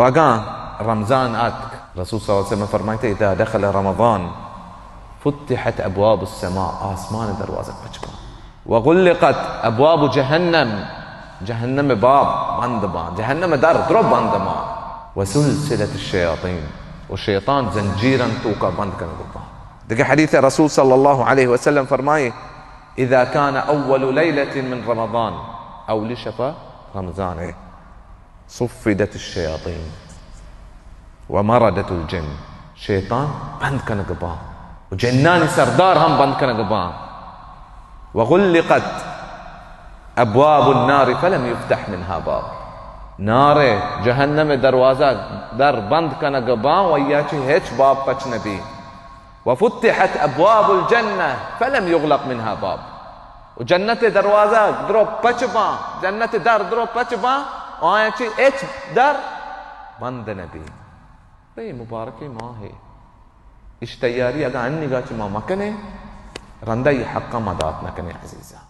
اگاں رمضان آتک، رسول صلی اللہ علیہ وسلم فرمائیتے، اذا دخل رمضان فتحت ابواب السماء، آسمان دروازہ پچ باں، وغلقت ابواب جہنم، جہنم باب بند باں، جہنم در درو بند باں، وسلسلت الشیاطین، و شیطان زنجیرن توکا بند کنگ باں۔ دگہ حدیث رسول صلی اللہ علیہ وسلم فرمائے، اذا كان اول لیلة من رمضان، اولی شپا رمضان ہے، صفدت الشیاطین ومردت الجن، شیطان بند کنگ باں و جنانی سردار ہم بند کنگ باں، وغلقت ابواب النار فلم یفتح منها باب، نار جہنم دروازہ در بند کنگ باں و یا چی ہچ باب پچ نبی۔ وفتحت ابواب الجنة فلم یغلق منها باب، و جنت دروازہ درو پچ باں، جنت در درو پچ باں، و آیاں چی ہچ در بند نبی۔ بے مبارکیں ماہے، اش تیاری اگاں انیگا چی ما مکنے، رندا یہ حقا ما دات نکنے عزیزاں۔